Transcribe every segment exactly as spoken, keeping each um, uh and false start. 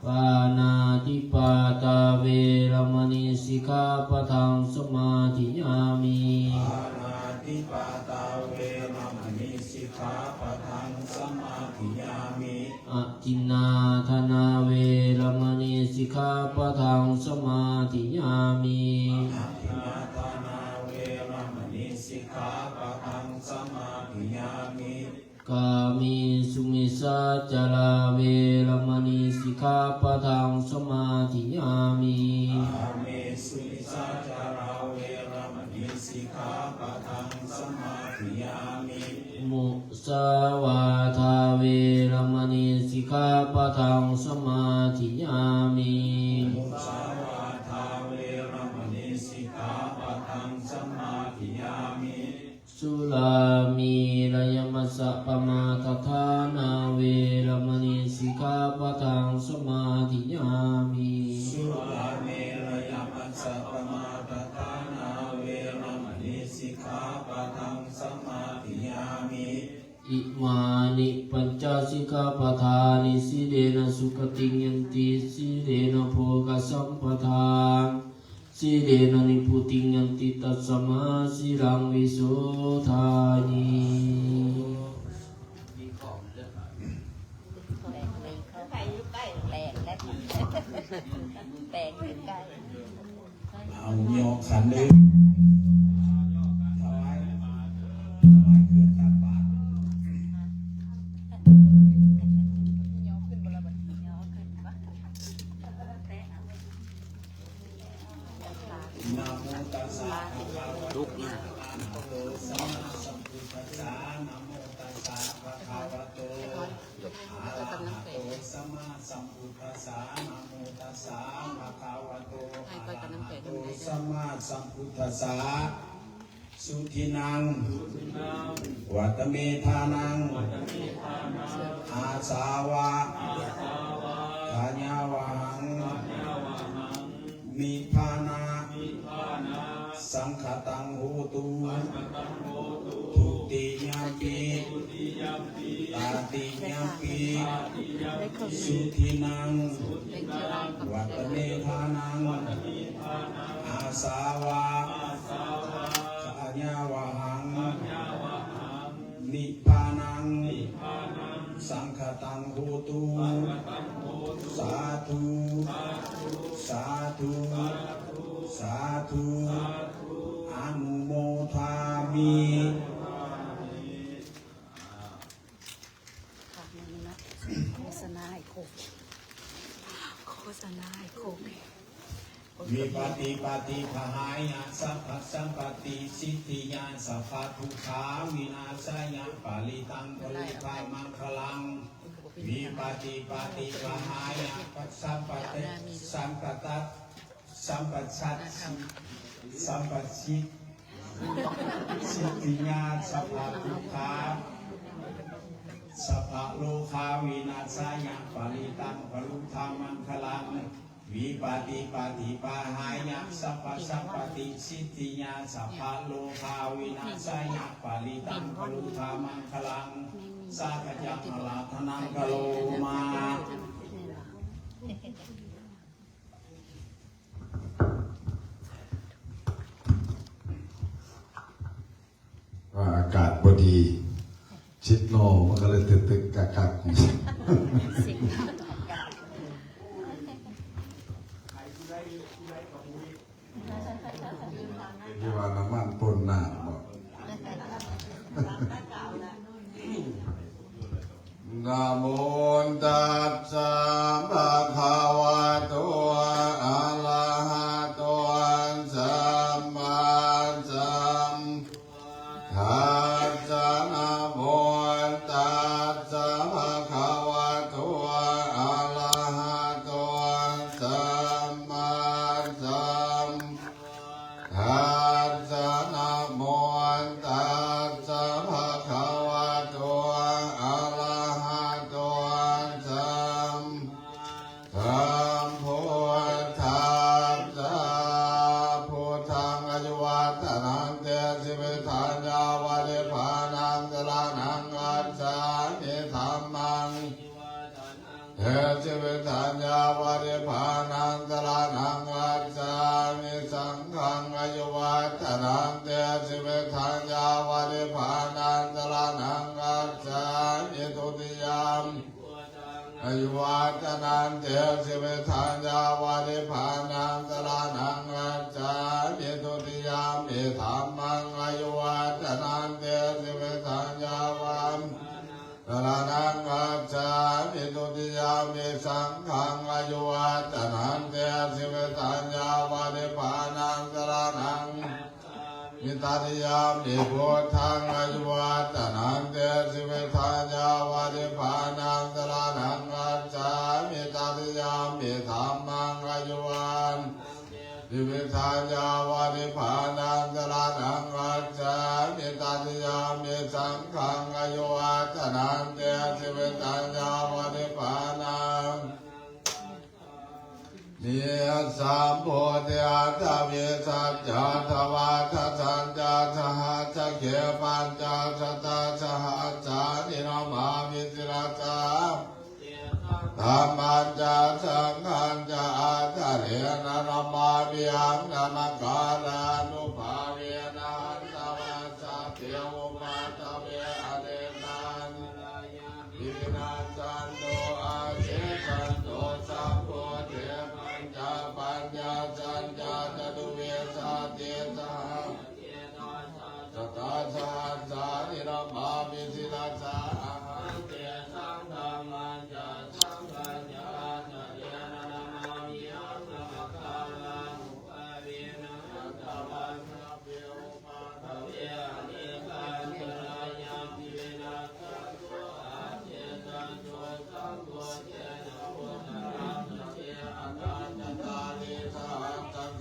Pāṇātipātā veramaṇī sikkhāpadaṃ samādiyāmi. Pāṇātipātā veramaṇī sikkhāpadaṃ samādiyāmi. Adinnādānā veramaṇī sikkhāpadaṃ samādiyāmi. Adinnādānā veramaṇī sikkhāpadaṃ samādiyāmi. Kāmesu micchācārā veramaṇī sikkhāpadaṃ samādiyāmi. Kāmesu micchācārā veramaṇī sikkhāpadaṃ samādiyāmi. Musāvādā veramaṇī sikkhāpadaṃ samādiyāmi. Musāvādā veramaṇī sikkhāpadaṃ samādiyāmi. Surāmerayamajjapamādaṭṭhānā veramaṇī sikkhāpadaṃ samādiyāmi. Surāmerayamajjapamādaṭṭhānā veramaṇī sikkhāpadaṃ samādiyāmi. Imāni pañca sikkhāpadāni. Sīlena sugatiṃ yanti, sīlena bhogasampadā, sīlena nibbutiṃ yanti, tasmā sīlaṃ visodhaye. แปลกแล้ว แปลกอยู่ใกล้ เอา ยกขันหนึ่ง ถวาย ถวายเครื่องตักบาตร Namo tassa bhagavato arahato sammāsambuddhassa. Namo tassa bhagavato arahato sammāsambuddhassa. Namo tassa bhagavato arahato sammāsambuddhassa. Sudinnaṃ vatavedanaṃ āsavakkhayāvahaṃ nibbāna saṅkhātaṃ hotu. Dutiyampi tatiyampi sudinnaṃ vatavedanaṃ āsavakkhayāvahaṃ nibbānaṃ saṅkhātaṃ hotu. Sādhu, sādhu, sādhu. Anumodāmi. โฆษณาให้ครบ โฆษณาให้ครบ Vipattipaṭibāhāya sabbasampattisiddhiyā sabbadukkhavināsāya parittaṃ brūtha maṅgalaṃ. Vipattipaṭibāhāya sampati sampata sampasat sampasiddhiyā sabbadukkha sabbarogavināsāya parittaṃ brūtha maṅgalaṃ. Vipattipaṭibāhāya sabbasampattisiddhiyā sabbarogavināsāya parittaṃ brūtha maṅgalaṃ. Sākaccaṃ ārādhanaṃ karoma. ว่าอากาศบ่ดี ชิดนอมันก็เลยตึกๆ กักๆ ที่ว่าน้ำมันปนน้ำบ่ Namo tassa bhagavato arahato sammāsambuddhassa. Namo tassa bhagavato arahato sammāsambuddhassa. Namo tassa bhagavato arahato sammā te jīvitaṃ yāva nibbānaṃ saraṇaṃ gacchāmi. Saṅghaṃ āyuvaḍḍhanaṃ te jīvitaṃ yāva nibbānaṃ saraṇaṃ gacchāmi. Dutiyampi āyuvaḍḍhanaṃ te jīvitaṃ yāva nibbānaṃ saraṇaṃ gacchāmi. Dutiyampi dhammaṃ āyuvaḍḍhanaṃ te jīvitaṃ yāva saraṇaṃ gacchāmi. Dutiyampi saṅghaṃ āyuvaḍḍhanaṃ te jīvitaṃ yāva nibbānaṃ saraṇaṃ gacchāmi. Tatiyampi buddhaṃ āyuvaḍḍhanaṃ te jīvitaṃ yāva nibbānaṃ saraṇaṃ gacchāmi. Tatiyampi dhammaṃ āyuvaḍḍhanaṃ jīvitaṃ yāva nibbānaṃ saraṇaṃ gacchāmi. Tatiyampi saṅghaṃ āyuvaḍḍhanaṃ te jīvitaṃ yāva nibbānaṃ saraṇaṃ gacchāmi. Sambudhe aṭṭhavīsañca dvādasañca sahassake pañcasatasahassāni namāmi sirasā. Dhammañca saṅghañca ādarena namāmihaṃ. Namakārānubhāvena hantvā sabbe upaddave anekā antarāyāpi vinassantu asesato. Sambudhe pañcapaññāsañca catuvīsatisaha satasahassāni namāmi sirasā ahaṃ. Tesaṃ dhammañca saṅghañca ādarena namāmihaṃ. Namakārānubhāvena hantvā sabbe upaddave anekā antarāyāpi vinassantu asesato. Sambudhe navuttarasaṅghe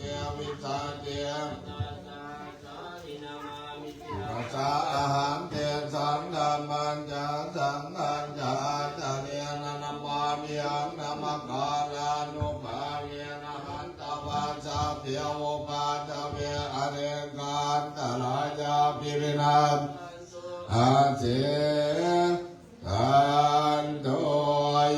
aṭṭhacattāḷīsasahassake vīsati satasahassāni namāmi sirasā ahaṃ. Tesaṃ dhammañca saṅghañca ādarena namāmihaṃ. Namakārānubhāvena hantvā sabbe upaddave anekā antarāyāpi vinassantu asesato.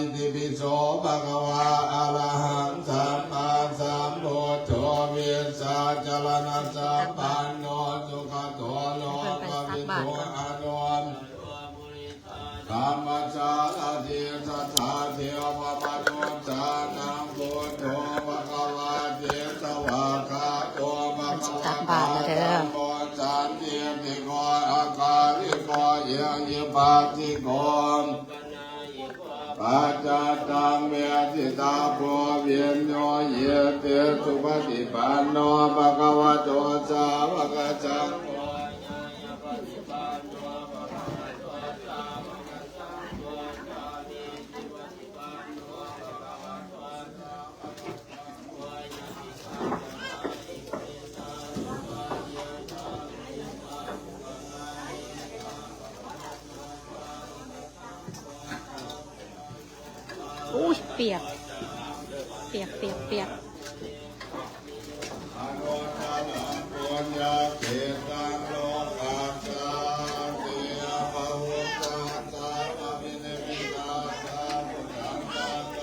Itipi so bhagavā arahaṃ sammāsambuddho vijjācaraṇasampanno sugato lokavidū anuttaro purisadammasārathi satthā devamanussānaṃ buddho bhagavāti. Svākkhāto bhagavatā dhammo sandiṭṭhiko akāliko ehipassiko paccattaṃ veditabbo viññūhīti. Supaṭipanno bhagavato sāvakasaṅgho. Uy, เปียก เปียก เปียก เปียก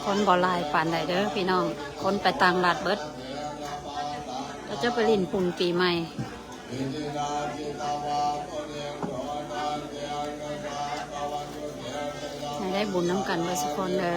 คนบ่หลายปานใดเด้อพี่น้อง คนไปต่างรัฐเบิด เขาเจ้าไปเล่นบุญปีใหม่ ให้ได้บุญนำกันเบิดซุคนเด้อ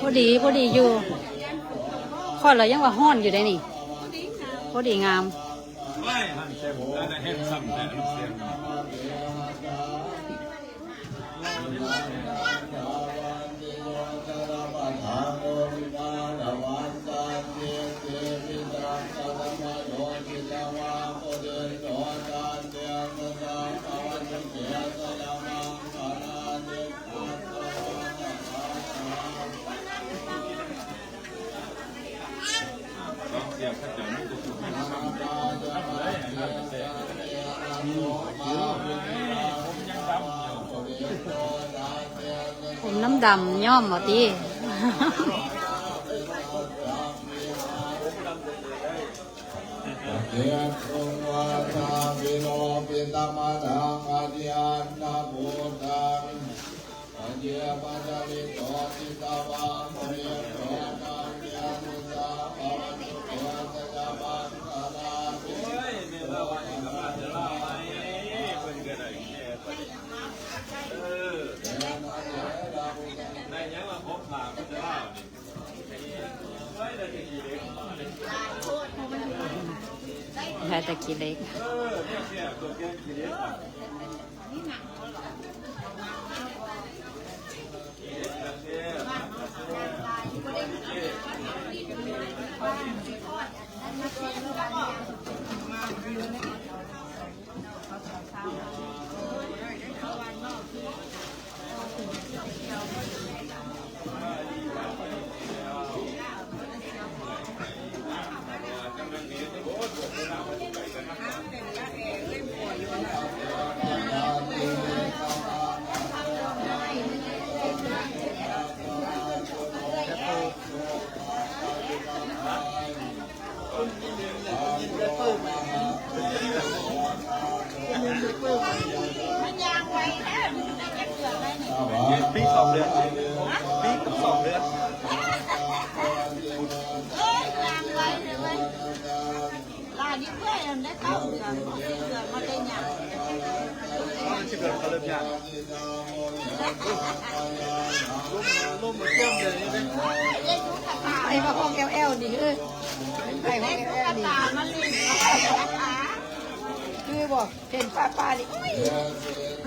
พอดี พอดีอยู่ ข้อยละยังว่าฮ้อนอยู่ได้นี่ พอดีงาม พอ ดำย่อมบ่ติ Paṭighasaṃ vātā pilokkhitamanaṃ atiandhabhūtaṃ, pacchimajjhitabhaso jitavā munindo, taṃ tejasā bhavatu te jayamaṅgalāni. ได้แต่ขี้เหล็ก มันยางไวแท้ มันได้จักเดือนแล้วนี่ ปีสองเดือน ปีกับสองเดือน เอ้ย ยางไวเลยเว้ย ลานี่เพื่อนได้เก้าเดือน เก้าเดือนมาได้ยาง อ๋อ สิบเดือนเขาเริ่มยาง ลม ลมมันท่วมเลยนี่นะ ไอ้มาห้องแอลแอลนี่ เออ ไอ้ห้องแอลแอลนี่ คือบอก เห็นป้าป้านี่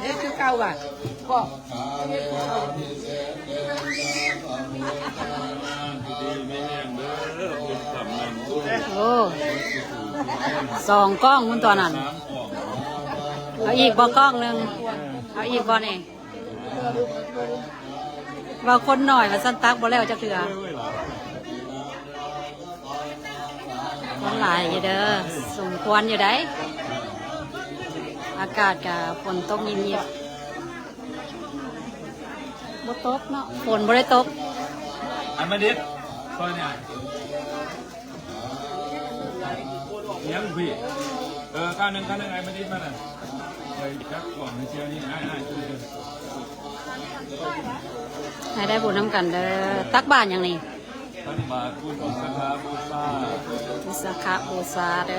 เฮ็ดคือเก่าว่ะ บอก โอ้ สองกล้องมันตอนนั้น เอาอีกบ่กล้องหนึ่ง เอาอีกบ่นี่ ว่าคนหน่อยว่าซั่น ตักบ่แล้วจักเทื่อ คนหลายอยู่เด้อ สมควรอยู่ได้ อากาศก็ฝนตกยิบๆ บ่ตกเนาะ ฝนบ่ได้ตก อันมาดิดซอยเนี่ย เลี้ยงพี่ เออ ข้าวหนึ่ง ข้าวหนึ่ง ไอ้มาดิดมาน่ะ ไปจักกล่องให้เชียวนี่ อ้ายๆ ช่วยกัน ให้ได้บุญนำกันเด้อ ตักบาตรหยังนี่ ตักบาตรบุญวิสาขบูชา วิสาขบูชาเด้อ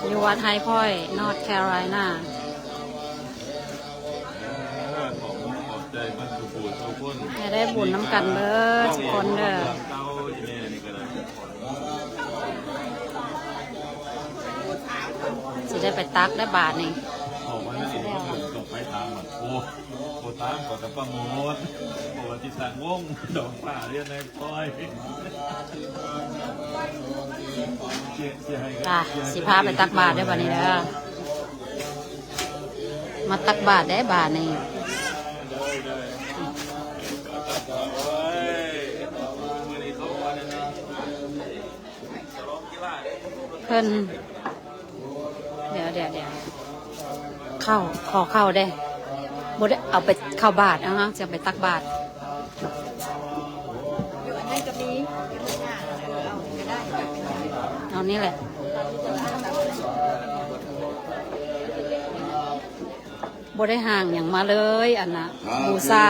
อยู่วัดไฮพอยต์ นอร์ทแคโรไลนา เออ ขอบคุณขอบใจเบิดทุกผู้ทุกคน ให้ได้บุญนำกันเบิดทุกคนเด้อ เก่าอีแม่นี่ก็ได้ สิได้ไปตักได้บาตรนี่ ออกมาได้ ต้องไปตามมัน โอ้ บ่ตามก็จะประโมท บ่ว่าสิตั้งวงดอกฟ้าเรียนใน โอ้ย จ้ะ สิพาไปตักบาตรเด้อบัดนี้เด้อ มาตักบาตรได้บาตรนี่ เพิ่น เดี๋ยว เดี๋ยว เดี๋ยว ข้าว ขอข้าวเด้ บ่ได้เอาไปข้าวบาตร เอา จะไปตักบาตร อยู่อันนั้นก็มี เอานี่แหละ บ่ได้ห่างหยังมาเลย อันน่ะ บูชา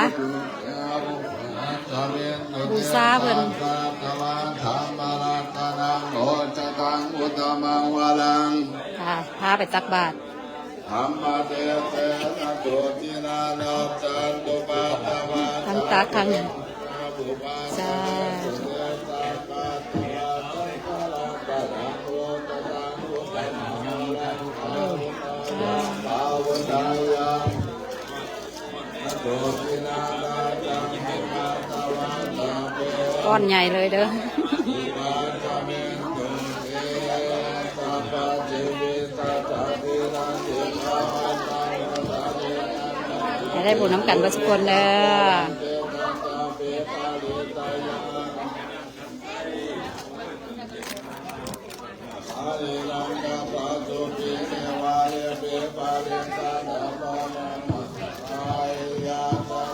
บูชาเพิ่น Dhammaratanaṃ ojjhaṃ uttamaṃ varaṃ ค่ะ พาไปตักบาตร Dhammādesena sotthinā labhantupaddavā ทั้งตักทั้ง สาธุ ก้อนใหญ่เลยเด้อ ให้ได้บุญนำกันเบิดทุกคนเด้อ Bālīnaṃ gabbhasūtiṃ devā lepī parittaṃ. Tapo naṃ mahāyāsaṃ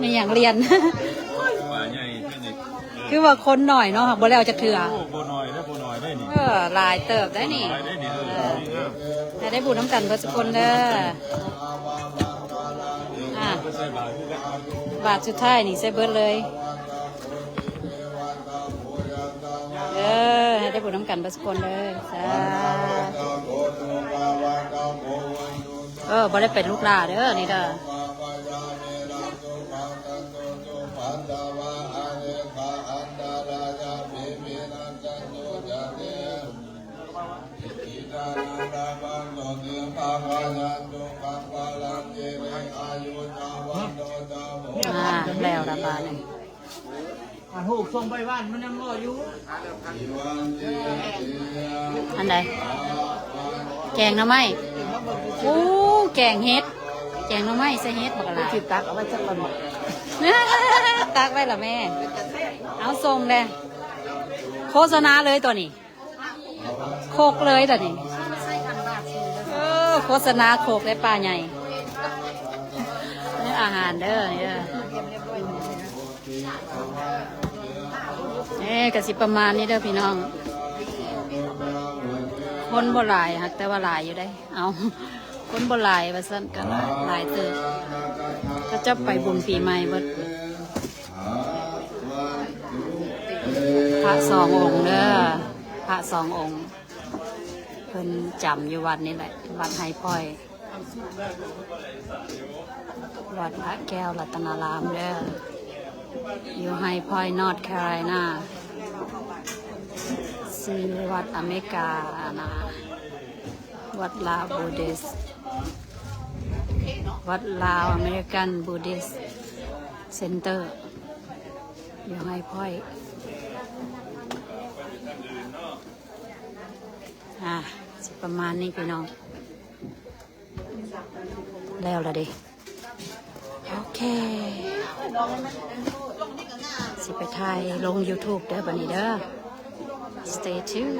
มีอย่างเรียน คือว่าคนหน่อยเนาะ บ่แล้วจักเทื่อ โอ้ บ่น้อยเด้อ บ่น้อยเด้อนี่ เออ หลายเติบได้นี่ หลายได้นี่ เออ ให้ได้บุญนำกันเบิดทุกคนเด้อ อ่ะ บาทสุดท้ายนี่ใส่เบิดเลย เออ ให้ได้บุญนำกันเบิดทุกคนเด้อ สาธุ เออ บ่ได้เป็นลูกหลานเด้อ นี่เด้อ อ่า แล้วละบาดนี้ อ่ะ ถูกส่งไปบ้านมันยังรออยู่ อันใด แกงหน่อไม้ โอ้ แกงเห็ด แกงหน่อไม้ใส่เห็ดบักหลาย สิตักเอาไว้สักก่อน ตักไว้ละแม่ เอาส่งแด่ โฆษณาเลยตัวนี้ โคกเลยตัวนี้ เออ โฆษณาโคกและปลาใหญ่ เรื่องอาหารเด้อ เด้อ เอ้ ก็สิประมาณนี้เด้อพี่น้อง คนบ่หลาย หากแต่ว่าหลายอยู่เด้ เอา คนบ่หลายว่าซั่น ก็หลาย หลายเติบ เขาเจ้าไปบุญปีใหม่เบิด พระสององค์เด้อ พระสององค์ เพิ่นจำอยู่วัดนี่แหละ วัดไฮพอยต์ วัดพระแก้วรัตนารามเด้อ อยู่ไฮพอยต์ นอร์ทแคโรไลนา ชื่อวัดอเมริกานะ วัดลาวบูติสต์ วัดลาวอเมริกันบูติสต์เซ็นเตอร์ อยู่ไฮพอยต์ อ่ะ สิประมาณนี้พี่น้อง แล้วละเด้ โอเค สิไปถ่ายลงยูทูบเด้อบัดนี้เด้อ stay tuned